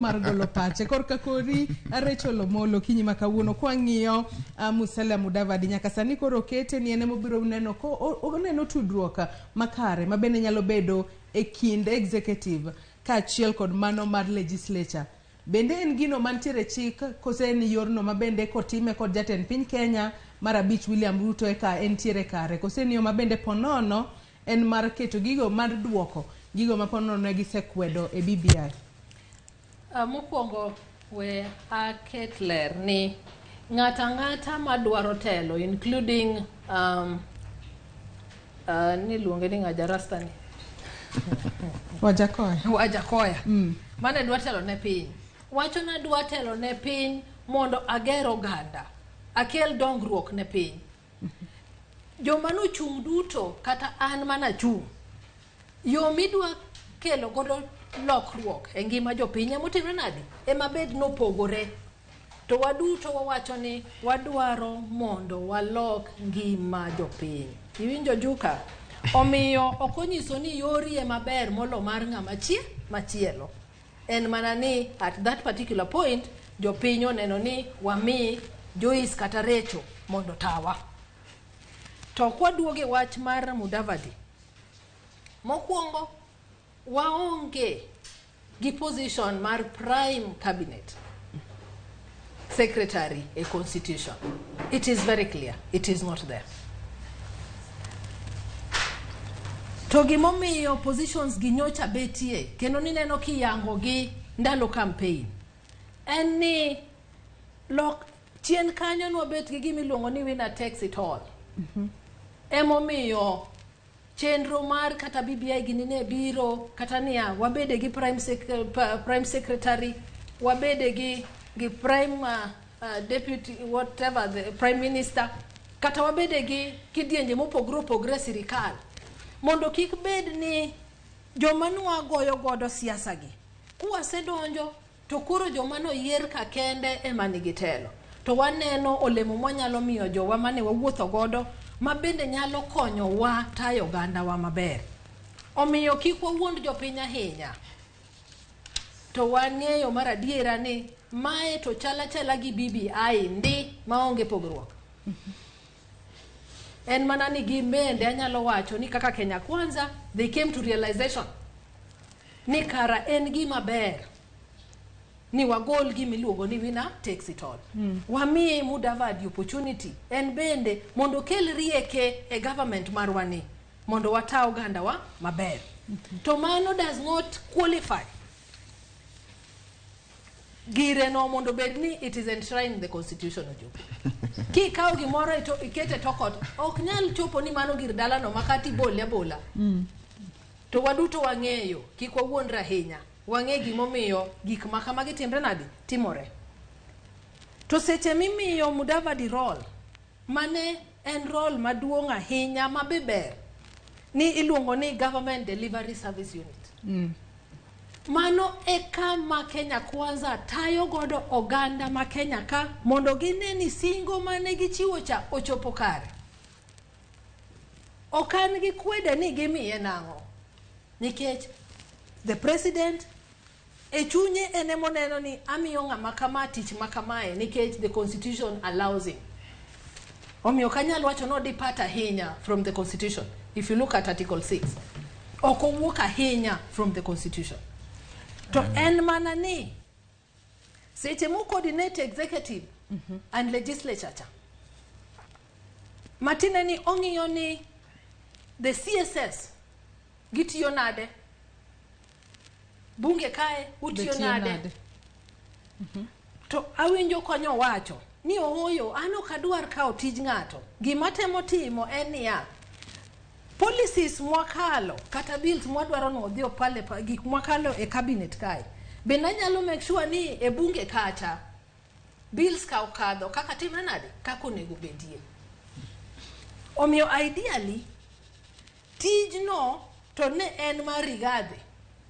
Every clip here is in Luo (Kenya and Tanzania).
Mar golo pache korka kori. Rachel Omolo, kinyi ma kawuono kwang'iyo Musalia Mudavadi nyaka sani koro okete ni en emobiro neno ko oneno tudruok makare ma bende nyalo bedo e kind executive kaachiel kod mano mar legislature. Bende en gino mantiere chik kose en yorno ma bende kotime kod jatend piny Kenya mar abich William Ruto eka entiere kare, kose en yo ma bende ponono en mar keto gigo mar duoko gigo ma ponono ne gisekwedo e BBI? Mokwongo we aket ler ni ng'ato ang'ata madwaro telo, including niluonge ni ng'a, jarasta ni? Wajakoya. Wajakoya. Mane dwa telo ne piny wacho na dwa telo ne piny mondo ager oganda, akel dongruok ne piny. Joma nochung' duto, kata an manachung', yo midwa kelo godo lokruok e ngima jopiny emotimre nadi ema bed nopogore, to waduto wawacho ni wadwaro mondo walok ngima jopiny. Iwinjo juka? Omiyo ok onyiso ni yori ema ber molo mar ng'ama machielo. En mana ni at that particular point jopiny oneno ni wami Joyce kata Recho mondo tawa. To kwaduogo e wach mar Mudavadi, mokwongo waonge gi position mar prime cabinet secretary e constitution. It is very clear it is not there. To gimomiyo positions gi nyocha betie kendo nineno kiyango gi ndalo campaign en ni lok chien kanyo nwabet gi gimiluongo ni winner takes it all. Emomiyo chenro mar kata BBI gini ne biro kata niya wabede gi prime secretary, wabede gi prime deputy, whatever, the prime minister, kata wabede gi kidienje mopogore opogore e sirikal, mondo kik bed ni joma nwagoyo godo siasa gi kuwasedonjo to koro joma noyier ka kende ema nigi telo. To waneno olemo mwanyalo miyo jowa mane wawuotho godo ma bende nyalo konyowa tayo ogandawa maber. Omiyo kik wawuond jopiny ahinya. To wang'eyo mar adiera ni mae to chal achala gi BBI ndi maonge pogruok. En mana ni gin bende anyalo wacho ni kaka Kenya Kwanza, they came to realization ni kara en gima ber ni wagol gima iluongo ni winner takes it all. Wamiye Mudavadi opportunity en bende mondo okel rieke e government marwa ni mondo wata ogandawa maber. To mano does not qualify gire no mondo bed ni it is enshrined in the constitution. Ojuko kikawo gimoro ikete tok ot, ok nyal chopo ni mano gir dalano makati ibole abola. To waduto wang'eyo, kik wawuondre ahinya, wang'e gimomiyo gik ma kamagi timre nadi timore. To seche mimiyo Mudavadi role mane en role maduong' ahinya ma be ber ni iluongo ni Government Delivery Service Unit. Mano e kama Kenya Kwanza tayo godo oganda ma Kenya ka mondo gine ni singo mane gichiwo cha ochopo kare. Ok an gi kwede ni gimiye nang'o, nikech the president e chunye en emoneno ni amiyo ng'ama kama tich ma kamae nikech the constitution allows him. Omiyo ok anyal wacho ni odepart ahinya from the constitution. If you look at article 6, ok owuok ahinya from the constitution. To en mana ni seche mo coordinate executive and legislature cha matine ni ong'iyo ni the CSS gitiyo nade, bunge kae utiyo Be tiyo nade? Nade? To awinjo konyo wacho ni ooyo, an ok adwar kawo tij ng'ato. Gima temo timo en niya, policies mwakalo kata bills mwadwaro ni odhi opale gik mwakalo e cabinet kae bende anyalo make sure ni e bunge kacha bills ka okadho kaka timre nade kaka onego bedie. Omiyo ideally tijno to ne en mar Rigathi,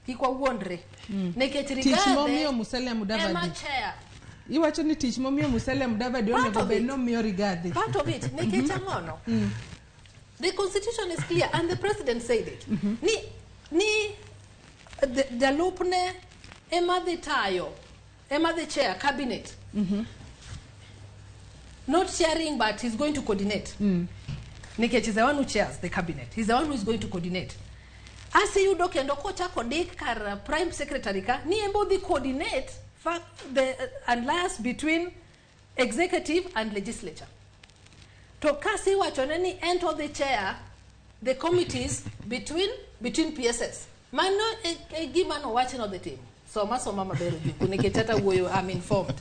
kik wawuondre, nikech Tich Rigathi momiyo Musalia ema Mudavadi chair. Iwacho ni tich momiyo Musalia Mudavadi Part onego of bed it. nomiyo Rigathi. Part of it. Nikech ang'ono? The constitution is clear and the president said it ni jalupne. ema dhi tayo, ema dhi chair cabinet. Not chairing, but he's going to coordinate. Nikech is the one who chairs the cabinet. He's the one who is going to coordinate. Aseyudo kendo kochako dik kar prime secretary ka ni embo dhi coordinate the alliance between executive and legislature. To kasi wachone ni en to odhi chair the committees between PSS. Mano e gima nowacho ni odhi timo. Soma soma maber, Ojuku, nikech ata wuoyo, I'm informed.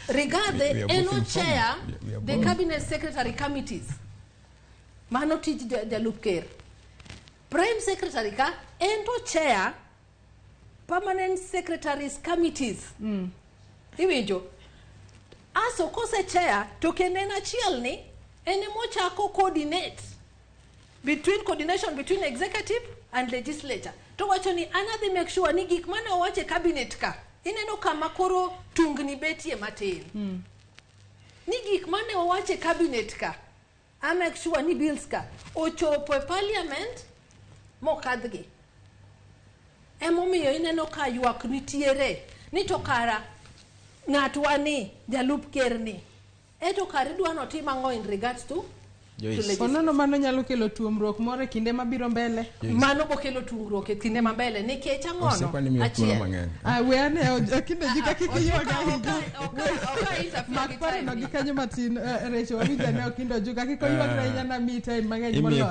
Rigathi We are both eno informed. chair We are the both. cabinet secretary committees. Mano tij jalup ker. Prime secretary ka en to chair permanent secretaries committees. Iwinjo? Aso kose chair to kendo en achiel ni en emochako coordinate between coordination between executive and legislature. To wacho ni an adhi make sure ni gik mane owach e cabinet ka ineno kama koro tungni betie matin. Ni gik mane owach e cabinet ka a make sure ni bills ka ochopo e parliament mokadhgi. Emomiyo ineno ka ywak nitiere ni to kara ng'atwa ni jalup ker ni eto kara idwa notim ang'o in regards to Joyce. legislature. Onono mano nyalo kelo tuomruok moro e kinde mabiro mbele. Mano bokelo tungruok e kinde mambele nikech ang'ono. Osiepani miyo thuolo Achiel. mang'eny. Ah, we ane kinde ji ka kik ywag ahinya. Ok interfere Mak gi parono time gi ni. kanyo matin, Rachel, wawinj ane Okindo Ojuga kik oywagre ahinya na mi time mang'eny Imiye moloyo.